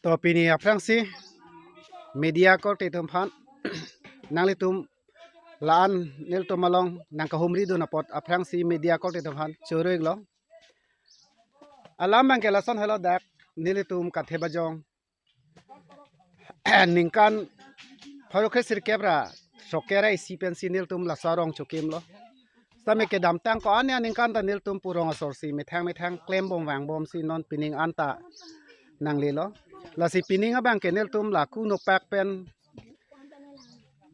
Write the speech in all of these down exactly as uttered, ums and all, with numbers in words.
To pini aphrangsi media korte atum aphan nanglitum la-an nelitum along nangkahumridun apot aphrangsi media korte atum aphan choro-iklo. Alam abangke lason helo, dak nelitum Kathibajong ningkan pharo kre sirkep ra sroke ra isi pensi nelitum laso arong chokimlo. Sitame kedamtang ko-an aningkan ta nelitum pu rong asor si methang methang klembom vangbomsi non pining anta nanglelo. Lasi pining abangke nelitum la kunopak pen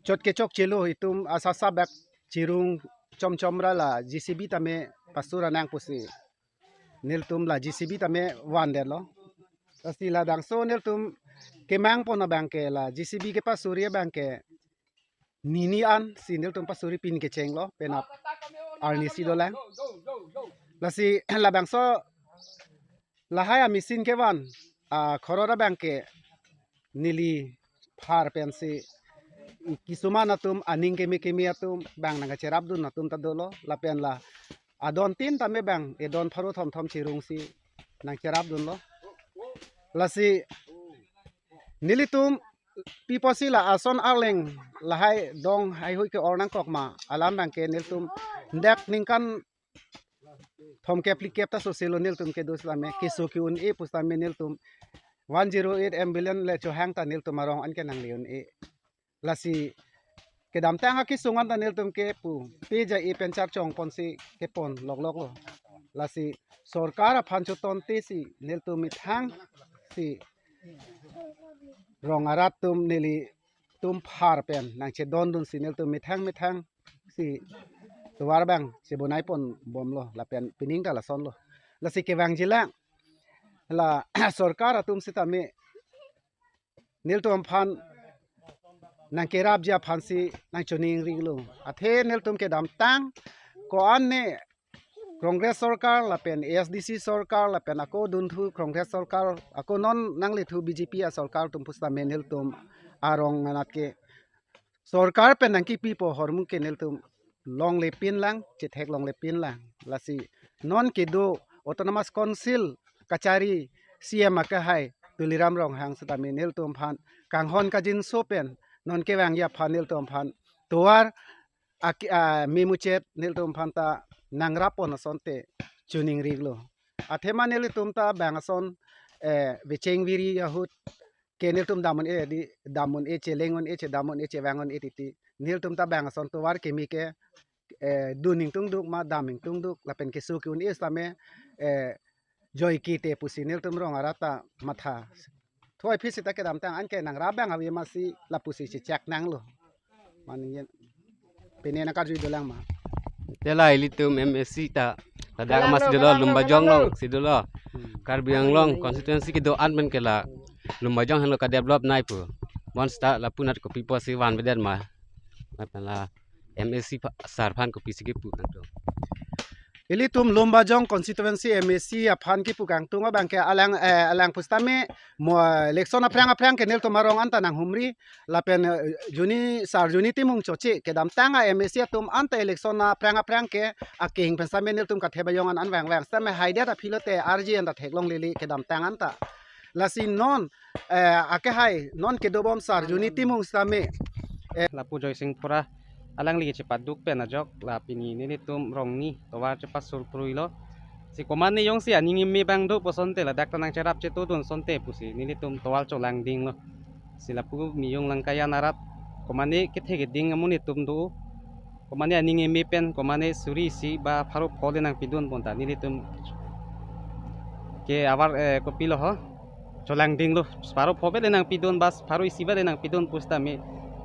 chot kechokchelo, itum asapsap bak chirung chomchom ra la J C B tame pasur anang pusi nelitum la J C B tame vandetlo. Lasi labangso nelitum kemangpon abangke la J C B kepasuri abangke nini ansi nelitum pasuri pin kechenglo, penap arnisi dolang. Lasi labangso lahai a-machine kevan akhorot abangke neli phar pensi kisuman atum aning keme keme atum bang nangkacherapdun atum ta dolo, lapen la adon tin tame bang edon pharo thomthom chirungsi nangcherapdunlo. Lasi nelitum pi apotsi la ason arleng lahai dong haihui ke-or nangkok ma, alam abangke nelitum dak ningkan thomkep phlikep ta soselo nelitum kedo sitame keso ke-un-e pusitame nelitum one zero eight ambulance le chohang ta nelitum arong anke nangle-un-e. Lasi kedamtang akesung anta nelitum kepu teja e pen charchongponsi kepon lokloklo. Lasi sorkar aphan chotontesi nelitum methangsi rong arat atum nelitum phar pen nangchedondunsi nelitum methang methangsi tovar abang chebonaiponbomlo lapen pining ta lasonlo. Lasi kevangjilang la sorkar atum sitame nelitum aphan nangkerapji aphansi nangchoningri-iklo. Athe nelitum kedamtang ko-an ne Congress sorkar lapen A S D C sorkar lapen ako dunthu Congress sorkar, ako non nanglethu B J P asorkar atum pusitame nelitum arong anat ke sorkar pen nangkipipo ahormu ke nelitum longlepinlang, chetheklonglepinlang. Lasi non kedo Autonomous Council kachari C E M akehai Tuliram Ronghang sitame nelitum aphan kanghon kangjinso pen non kevangji aphan nelitum aphan tovar aki, ah, memuchot nelitum aphan ta nangrappon asonte choningri-iklo. Athema nelitum ta bang ason, eh, vecheng viri ahut ke nelitum dam-un-e di, dam-un-e, cheleng-un-e, chedam-un-e, chevang-un-e titi. Nelitum ta bang ason tovar keme ke, eh, dun ingtungduk ma dam ingtungduk lapen keso ke-un-e sitame, eh, joike te pusi nelitum rong arat ta matha. Thoi phi sita kedamtang anke nangrap abang ave masi lapusi chechak nanglo. Mane yen pine nangkarjuidolang ma. Te la ilitum M A C ta ladak kelang mas lo, dolo kelang lo, Lumbajong kelang lo, alongsi dolo. Hmm. Karbi Anglong constituency kedo-an pen ke la Lumbajong henlo kadevelop nai pu. Bonsita lapu anat kopi apotsi vanvedet ma? Lapen la M A C pha-, sar aphan kopisi kepu kangtung? Ilitum Lumbajong constituency M A C aphan kepu kangtung abangke alang, eh, alang pusitame mo election aphrang aphrang ke nelitum arong anta nanghumri lapen, eh, Joni, sar Joni Timung choche kedamtang a-M A C atum anta election aphrang aphrang ke akeng pen sitame nelitum Kathibajong an an vangvang sitame haidet aphi lote arje anta theklonglele kedamtang anta. Lasi non, eh, akehai non kedobom sar Joni Timung sitame, eh, lapu Joysing Phura alangli chepaduk pen ajok la pini nelitum rongni tovar chepasur pruilo. Si komatne jongsi aning eme abang do pu asonte ladak ta nangcherap chetodun asonte pusi nelitum tovar cholangdinglo. Si lapu Mijong Langkayan arat komatne kethe keding amonit atum do, komatne aning eme pen komatne suri isi ba pharo pho le nangpidun pon ta nelitum ke avar, eh, kopilo ho, cholangdinglo. Pharo pho vet le nangpidun ba pharo isi vet le nangpidun pusitame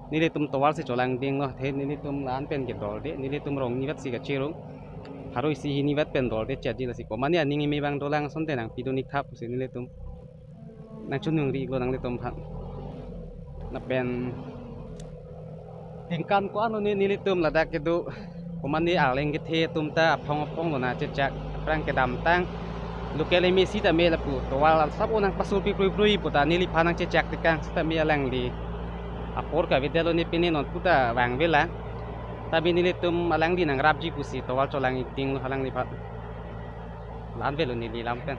nelitum tovar si cholangdinglo. Athe nelitum la-an pen ke dorde, nelitum rongni vet si kachirung. Pharo isi hini vet pen dorde chotji, lasi komatne aning eme abang dolang asonte nangpidun-ik tha pusi nelitum nangchoningri-iklo nanglitum aphan. Lapen ningkan ko-an un-e nelitum ladak kedo komatne arleng kethe atum ta aphong aphong lona chechak aphrang kedamtang local M A C tame lapu tovar asap o nangpasur pi prui prui pu ta neliphan nangchechak tekang sitame alangli apor kavedetlo, ne pine non puta vangvelang. Tapi nelitum alangli nangrapji pusi tovar cholang-ikdinglo alangliphan. La-an avelo neli alam pen.